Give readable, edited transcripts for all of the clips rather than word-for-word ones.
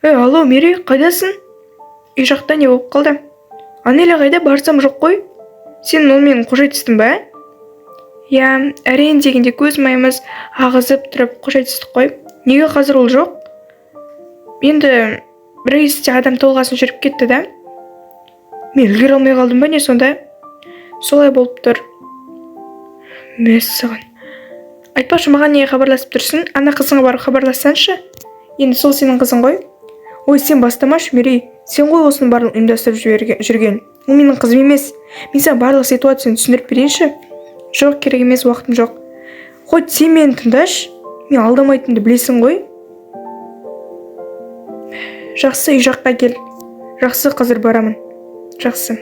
Алло, Мерей, қайдасың? Үй жақта не болып қалды? Анеля қайда? Барсам, жоқ қой. Сен онымен қош айтыстың ба? Иә, әрең дегенде көз майымыз ағызып тұрып қош айтыстық қой. Неге қазір ол жоқ? Енді рейсте адам толғасын жүріп кетті да. Мен үлгере алмай қалдым ба, не сонда? Солай болып тұр. Мәссаған. Айтпақшы, маған неге хабарласып тұрсың? Ана қызыңа барып хабарлассаңшы. Енді сол сенің қызың ғой. Ой, сен бастамашы, Мерей. Сен ғой осының барлығын ұйымдастырып жүрген. Ол менің қызым емес. Мен саған барлық ситуацияны түсіндіріп берейінші. Жоқ, керек емес, уақытым жоқ. Хоть сен мені тыңдашы. Мен алдамайтынымды білесің ғой. Жақсы, үй жаққа кел. Жақсы, қазір барамын. Жақсы.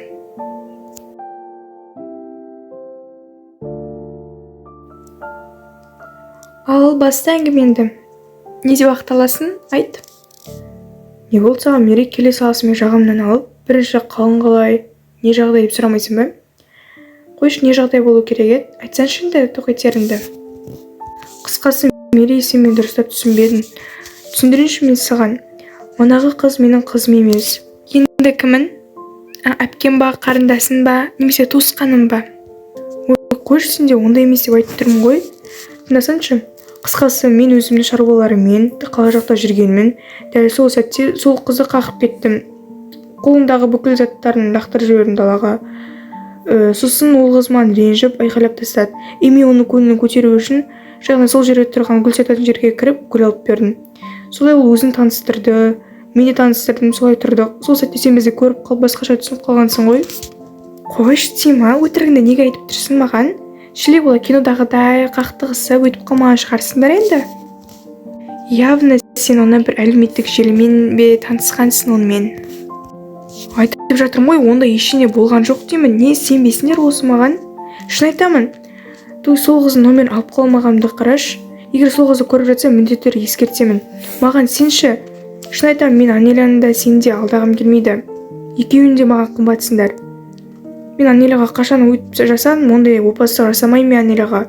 Ал баста әңгімеңді. Не деп ақталасың? Айт. Не болды саған, Мерей? Келе салысымен жағамнан алып, бірінші қалың қалай, не жағдай деп сұрамайсың ба? Қойшы, не жағдай болу керек еді? Айтсаңшы енді тоқетеріңді. Қысқасы, Мерей, сен мені дұрыстап түсінбедің. Түсіндірейінші мен саған. Манағы қыз менің қызым емес. Енді кімін? Әпкем ба, қарындасың ба, немесе туысқаным ба? Ой, қойшы, сен де ондай емес деп айтып тұрмын ғой. Тыңдасаңшы. Қысқасы, мен өзімнің шаруаларыммен қала жақта жүргенмін. Дәл сол сәтте сол қызды қағып кеттім. Қолындағы бүкіл заттарын лақтырып жібердім далаға. Сосын ол қыз маған ренжіп, айқайлап тастады. И мен оның көңілін көтеру үшін жаңа сол жерде тұрған гүл сататын жерге кіріп, гүл алып бердім. Солай ол өзін таныстырды, мен де таныстырдым, солай тұрдық. Сол сәтте сен бізді көріп қалып, басқаша түсініп қалғансың ғой. Қойшы, Тима, өтірігіңді неге айтып тұрсың маған? Шіле бола кинодағыдай қақтығысып өйтіп қалмаған шығарсыңдар енді. Явно сен оны бір әлеуметтік желімен бе танысқансың онымен. Айтып жатырмын ғой, ондай ештеңе болған жоқ деймін. Не сенбейсіңдер осы маған? Шын айтамын. Той, сол қыздың номерін алып қалмағанымды қарашы. Егер сол қызды көріп жатсам, міндетті түрде ескертемін. Маған сенші. Шын айтамын, мен Анеляны да, сені де алдағым келмейді. Екеуің де маған қымбатсыңдар. Мен Анеляға қашан өйтіп жасадым? Ондай опасыздық жасамаймын мен Анеляға.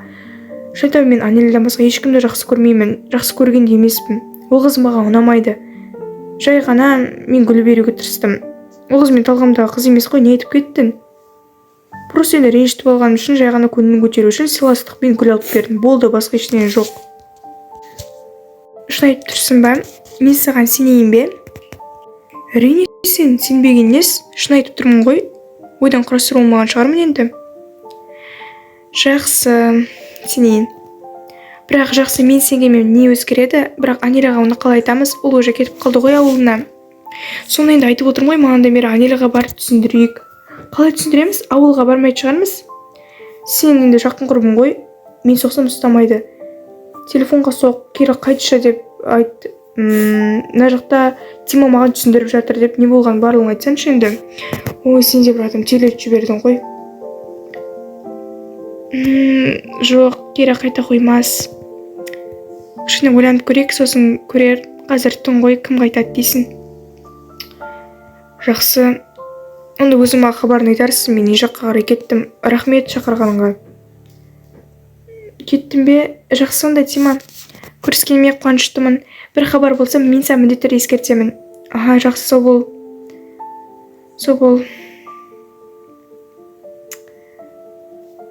Шын айтамын, мен Анелядан басқа ешкімді жақсы көрмеймін, жақсы көрген де емеспін. Ол қыз маған ұнамайды. Жай ғана мен гүл беруге тырыстым. Ол қыз мен талғамдағы қыз емес қой, не айтып кеттің? Просто енді ренжітіп алғаным үшін, жай ғана көңілін көтеру үшін сыйластықпен гүл алып бердім. Болды, басқа ештеңе жоқ. Шын айтып тұрсың ба? Мен саған сенейін бе? Әрине, сен сенбеген несі? Шын айтып тұрмын ғой. Ойдан құрастырып болмаған шығармын енді. Жақсы, сенейін. Бірақ жақсы, мен сенгенмен не өзгереді? Бірақ Анеляға оны қалай айтамыз? Ол уже кетіп қалды ғой ауылына. Соны енді айтып отырмын ғой манадан бері, Анеляға барып түсіндірейік. Қалай түсіндіреміз? Ауылға бармайтын шығармыз. Сен енді жақын құрбың ғой. Мен соқсам, ұстамайды. Телефонға соқ, кері қайтшы деп айт. Мына жақта Тима маған түсіндіріп жатыр деп, не болғанын барлығын айтсаңшы енді. Ой, сен де бір адам терлетіп жібердің ғой. Жоқ, кері қайта қоймас. Кішкене ойланып көрейік, сосын көрер. Қазір түн ғой, кім қайтады дейсің? Жақсы. Онда өзің маған хабарын айтарсың, мен үй жаққа қарай кеттім. Рахмет шақырғаныңа. Кеттің бе? Жақсы онда, Тима. Көріскеніме қуаныштымын. Бір хабар болса, мен саған міндетті түрде ескертемін. Аха, жақсы, сау бол. Сау бол.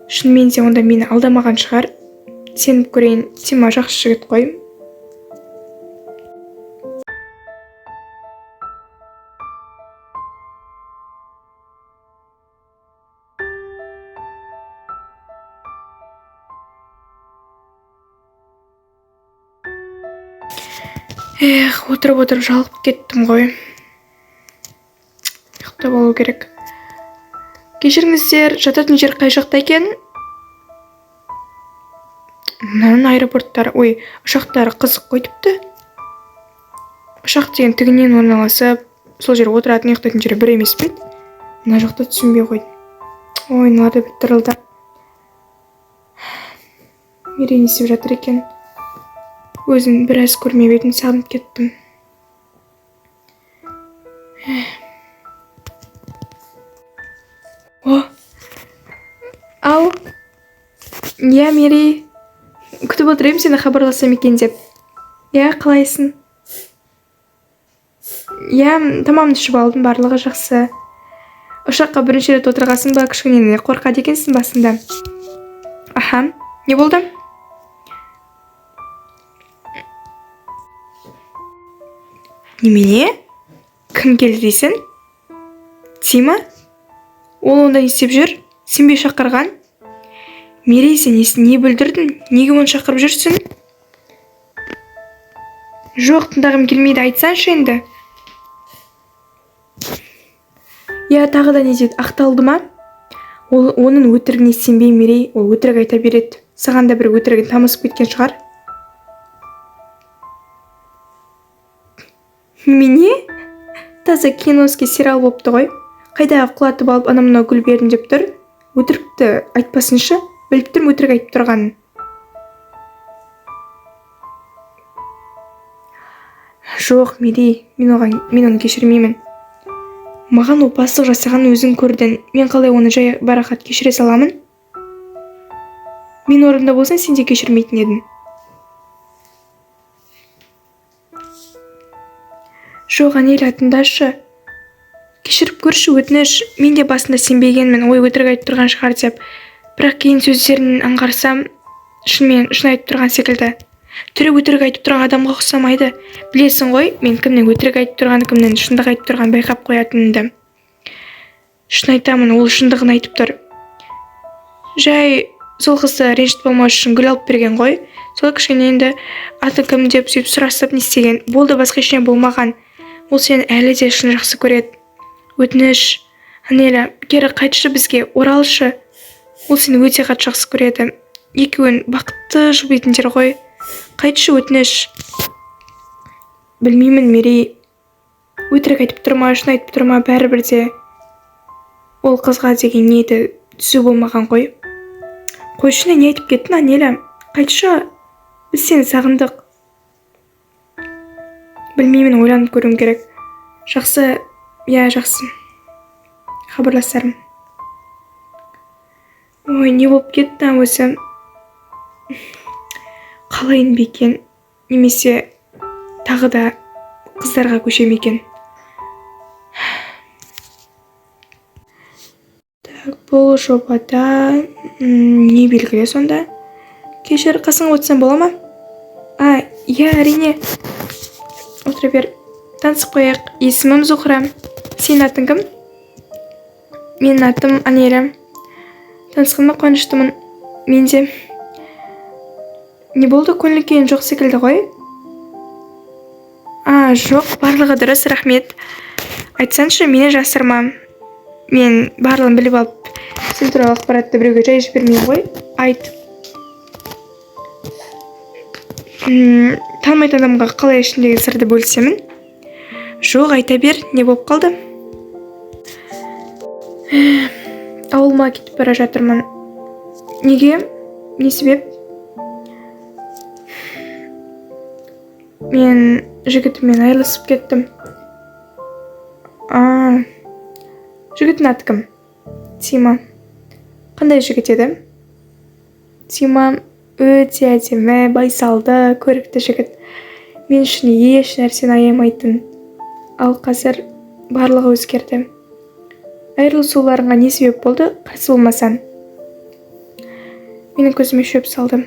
Шынымен де онда мені алдамаған шығар. Сеніп көрейін. Тима жақсы жігіт қой. Эх, отырып отырып жалығып кеттім ғой. Ұйықтап алу керек. Кешіріңіздер, жататын жер қай жақта екен? Мынаның аэропорттары, ой, ұшақтары қызық қой тіпті. Ұшақ деген тігінен орналасып, сол жер отыратын, ұйықтайтын жері бір емес пе еді? Мына жақта түсінбей қойдым. Ой, мыналар да бітті. Мерей не істеп жатыр екен? Өзін біраз көрмеп едім, сағынып кеттім. О, ау, иә, Мерей, күтіп отыр едім сені хабарласам екен деп. Иә, қалайсың? Иә, тамағымды ішіп алдым, барлығы жақсы. Ұшаққа бірінші рет отырғасын ба, кішкене қорқады екенсің басында. Аха, не болды? Немене? Кім келді дейсің? Тима? Ол онда не істеп жүр? Сен бе шақырған? Мерей, сен не бүлдірдің? Неге оны шақырып жүрсің? Жоқ, тыңдағым келмейді, айтсаңшы енді. Иә, тағы да не деді? Ақталды ма? Ол оның өтірігіне сенбей, Мерей, ол өтірік айта береді. Саған да бір өтірігін тамызып кеткен шығар. Немене? Таза киноский сериал болыпты ғой. Қайдағы құлатып алып, анау мынау гүл бердім деп тұр. Өтірікті айтпасыншы, біліп тұрмын өтірік айтып тұрғанын. Жоқ, Мерей, мен оны кешірмеймін. Маған опасыздық жасаған өзің көрдің. Мен қалай оны жай барақат кешіре саламын? Мен орнымда болсаң, сен де кешірмейтін едің. Жоқ, Анеля, тыңдашы. Кешіріп көрші, өтініш. Мен де басында сенбегенмін, ой өтірік айтып тұрған шығар деп. Бірақ кейін сөздерін аңғарсам, шынымен шын айтып тұрған секілді. Түрі өтірік айтып тұрған адамға ұқсамайды. Білесің ғой, мен кімнің өтірік айтып тұрғанын, кімнің шындық айтып тұрғанын байқап қоятынымды. Шын айтамын, ол шындығын айтып тұр. Жай сол қызды ренжітіп алмау үшін гүл алып берген ғой. Сол кішкене енді аты кім деп сөйтіп сұрасып не істеген. Болды, басқа ештеңе болмаған. Ол сені әлі де шын жақсы көреді. Өтініш, Анеля, кері қайтшы бізге, оралшы. Ол сені өте қатты жақсы көреді. Екеуін бақытты жұп етіңдер ғой. Қайтшы, өтініш. Білмеймін, Мерей. Өтірік айтып тұр ма, шын айтып тұр ма, бәрібір де ол қызға деген ниеті түзу болмаған ғой. Қойшы, не айтып кеттің, Анеля? Қайтшы, біз сені сағындық. Білмеймін, ойланып көруім керек. Жақсы, иә, жақсы. Хабарласармын. Ой, не болып кетті өзі? Қалайын ба екен? Немесе тағы да қыздарға көше ме екен? Так, бұл жобада не белгілі сонда? Кешір, қасыңа отырсам бола ма? А, иә, әрине. Отыра бер. Танысып қояйық. Есімім Зухра. Сенің атың кім? Менің атым Анеля. Танысқаныма қуаныштымын. Мен де. Не болды, көңіл күйің жоқ секілді ғой? А, жоқ, барлығы дұрыс, рахмет. Айтсаңшы, мені жасырма. Мен барлығын біліп алып, сен туралы ақпаратты біреуге жай жібермеймін ғой. Айт. Танымайтын адамға қалай ішімдегі сырды бөлісемін? Жоқ, айта бер, не болып қалды? Ауылыма кетіп бара жатырмын. Неге? Не себеп? Мен жігітіммен айырылысып кеттім. А, жігіттің аты кім? Тима. Қандай жігіт еді? Тима өте әдемі, байсалды, көрікті жігіт. Мен үшін еш нәрсені аямайтын. Ал қазір барлығы өзгерді. Айырылысуларыңа не себеп болды, қарсы болмасаң? Менің көзіме шөп салды.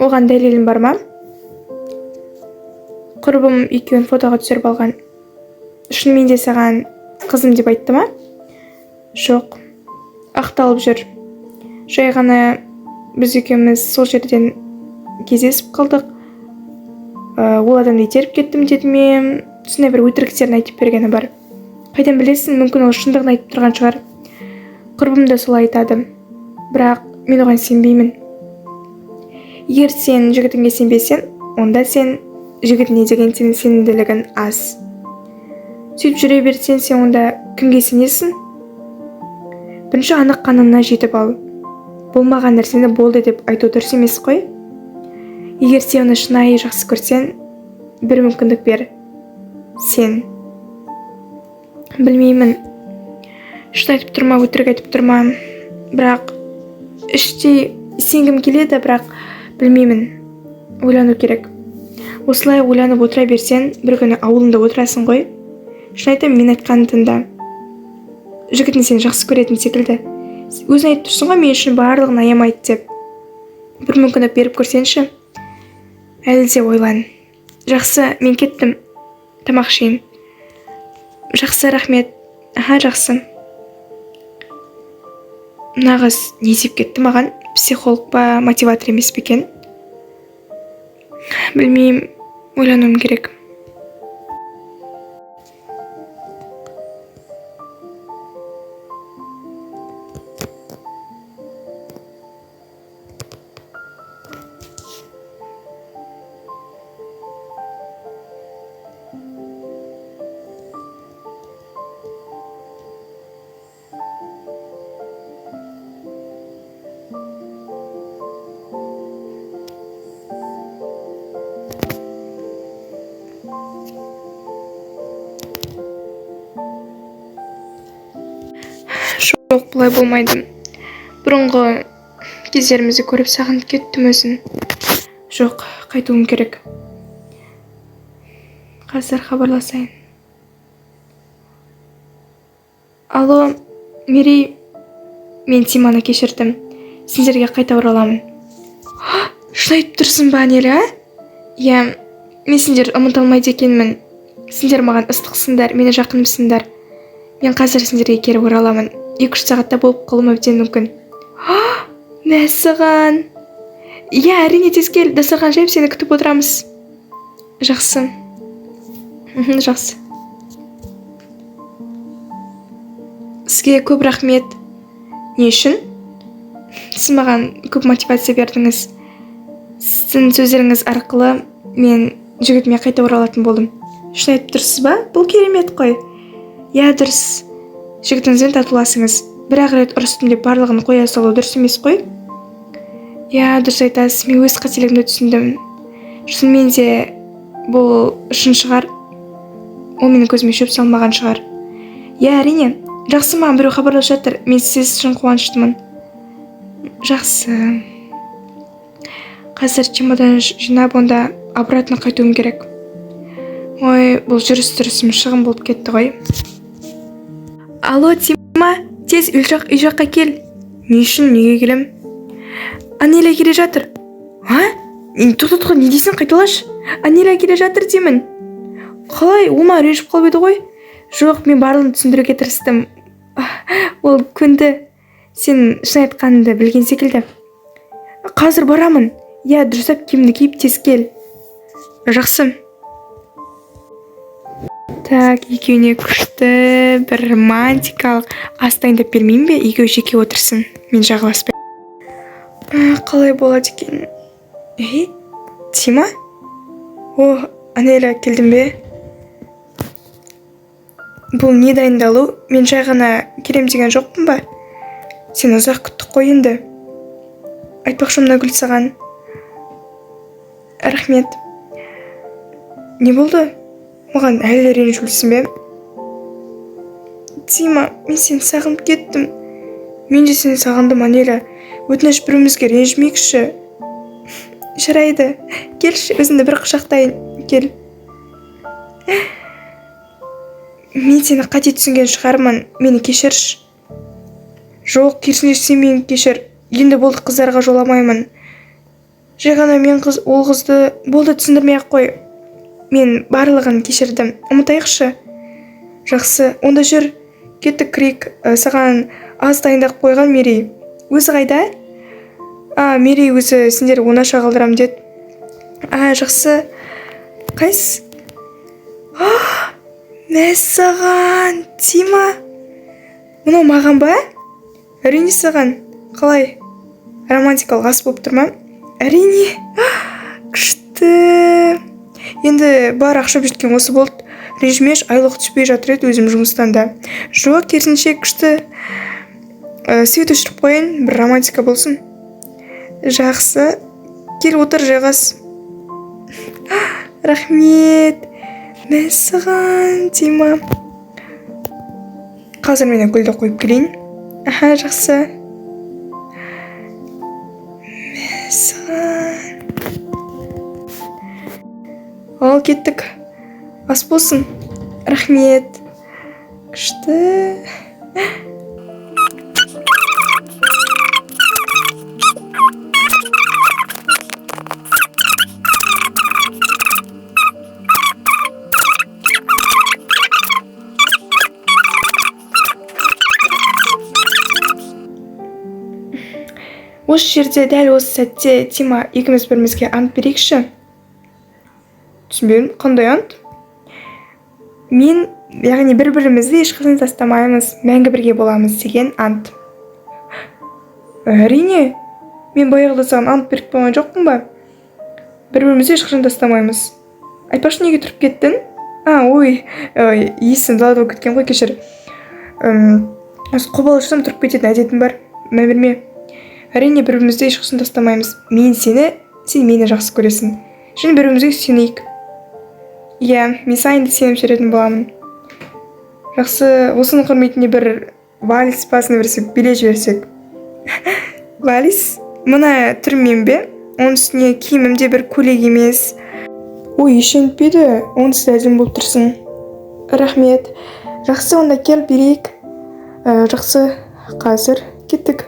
Оған дәлелің бар ма? Құрбым екеуін фотоға түсіріп алған. Шынымен де саған қызым деп айтты ма? Жоқ. Ақталып жүр. Жай ғана біз екеуміз сол жерден кездесіп қалдық. Ол адамды итеріп кеттім деді ме? Сондай бір өтіріктерін айтып бергені бар. Қайдан білесің, мүмкін ол шындығын айтып тұрған шығар. Құрбым да солай айтады. Бірақ мен оған сенбеймін. Егер сен жігітіңе сенбесең, онда сен жігітіне деген сенің сенімділігің аз. Сөйтіп жүре берсең, сен онда кімге сенесің? Бірінші анық қанына жетіп ал. Болмаған нәрсені болды деп айту дұрыс емес қой. Егер сен оны шынайы жақсы көрсең, бір мүмкіндік бер. Сен. Білмеймін. Шын айтып тұр ма, өтірік айтып тұр ма? Бірақ іштей сенгім келеді, бірақ білмеймін. Ойлану керек. Осылай ойланып отыра берсең, бір күні ауылыңда отырасың ғой. Шын айтамын, мен айтқанын тыңда. Жігітің сені жақсы көретін секілді. Өзің айтып тұрсың ғой, мен үшін барлығын аямайды деп. Бір мүмкіндік беріп көрсеңші. Әлі де ойлан. Жақсы, мен кеттім. Тамақ ішейін. Жақсы, рахмет. Аха, жақсы. Мына қыз не деп кетті маған? Психолог па, мотиватор емес пе екен? Білмеймін, ойлануым керек. Жоқ, бұлай болмайды. Бұрынғы кездерімізді көріп сағынып кеттім өзін. Жоқ, қайтуым керек. Қазір хабарласайын. Алло, Мерей, мен Тиманы кешірдім. Сендерге қайта ораламын. Шын айтып тұрсың ба, Анеля? Иә, мен сендерді ұмыта алмайды екенмін. Сендер маған ыстықсыңдар, мені жақынымсыңдар. Мен қазір сендерге кері ораламын. 2-3 сағатта болып қалуым әбден мүмкін. Мәссаған! Иә, әрине, тез кел, дастархан жайып сені күтіп отырамыз. Жақсы. Жақсы. Сізге көп рахмет. Не үшін? Сіз маған көп мотивация бердіңіз. Сіздің сөздеріңіз арқылы мен жігітіме қайта оралатын болдым. Шын айтып тұрсыз ба? Бұл керемет қой. Иә, дұрыс. Жігітіңізбен татуласыңыз. Бір-ақ рет ұрыстым деп барлығын қоя салу дұрыс емес қой. Иә, дұрыс айтасыз. Мен өз қателігімді түсіндім. Шынымен де бұл шын шығар. Ол менің көзіме шөп салмаған шығар. Иә, әрине. Жақсы, маған біреу хабарласып жатыр. Мен сіз үшін қуаныштымын. Жақсы. Қазір чемодан жинап, онда обратно қайтуым керек. Ой, бұл жүріс-тұрысым шығын болып кетті ғой. Алло, Тима, тез үй жаққа кел. Не үшін, неге келем? Анеля келе жатыр. А? Тоқта, тоқта, не дейсің, қайталашы. Анеля келе жатыр деймін. Қалай, ол маған ренжіп қалып еді ғой? Жоқ, мен барлығын түсіндіруге тырыстым. Ол көнді. Сен шын айтқаныңды білген секілді. Қазір барамын. Иә, дұрыстап киімді киіп тез кел. Жақсы. Так, екеуіне күшті бір романтикалық ас дайындап бермеймін бе? Екеуі жеке отырсын. Мен жағаласпай. Қалай болады екен? Ей, Тима? О, Анеля, келдің бе? Бұл не дайындалу? Мен жай ғана келем деген жоқпын ба? Сен ұзақ күттік қой енді. Айтпақшы, мына гүл саған. Рахмет. Не болды? Маған әлі ренжулісің бе? Тима, мен сені сағынып кеттім. Мен де сені сағындым, Анеля. Өтініш, бірімізге ренжімейікші. Жарайды, келші, өзіңді бір құшақтайын. Кел. Мен сені қате түсінген шығармын, мені кешірші. Жоқ, керісінше сен мені кешір. Енді болды, қыздарға жоламаймын. Жай ғана мен қыз, ол қызды болды, түсіндірмей ақ қой. Мен барлығын кешірдім. Ұмытайықшы. Жақсы, онда жүр. Кеттік, кірейік. Саған ас дайындап қойған Мерей. Өзі қайда? А, Мерей өзі сендер оңаша қалдырам деді. А, жақсы. Қайсы? Мәссаған, Тима. Мынау маған ба? Әрине саған. Қалай? Романтикалық ас болып тұр ма? Әрине. Күшті. Енді бар ақшам жеткен осы болды. Ренжімеш, айлық түспей жатыр еді өзім жұмыстан да. Жоқ, керісінше күшті. Свет өшіріп қояйын, бір романтика болсын. Жақсы. Кел, отыр, жайғас. Рахмет. Мәссаған, Тима. Қазір мен гүлді қойып келейін. Аха, жақсы. Мәссаған. Ал кеттік. Ас болсын. Рахмет. Күшті. Осы жерде, дәл осы сәтте, Тима, екеуміз бірімізге ант берейікші. Түсінбедім, қандай ант? Мен, яғни, бір бірімізді ешқашан тастамаймыз, мәңгі бірге боламыз деген ант. Әрине, мен баяғыда саған ант беріп қойған жоқпын ба? Бір бірімізді ешқашан тастамаймыз. Айтпақшы, неге тұрып кеттің? А, ой, ой, есім далада болып кеткен ғой, кешір. Осы қобалжысам, тұрып кететін әдетім бар, мән берме. Әрине, бір бірімізді ешқашан тастамаймыз. Мен сені, сен мені жақсы көресің және бір бірімізге сенейік. Иә, мен саған енді сеніп жүретін боламын. Жақсы, осының құрметіне бір вальс па, сондай билеп жіберсек. Вальс? Мына түріммен бе? Оның үстіне киімім де бір көйлек емес. Ой, ештеңе етпейді, онсыз да әдемі болып тұрсың. Рахмет. Жақсы, онда кел, билейік. Жақсы, қазір кеттік.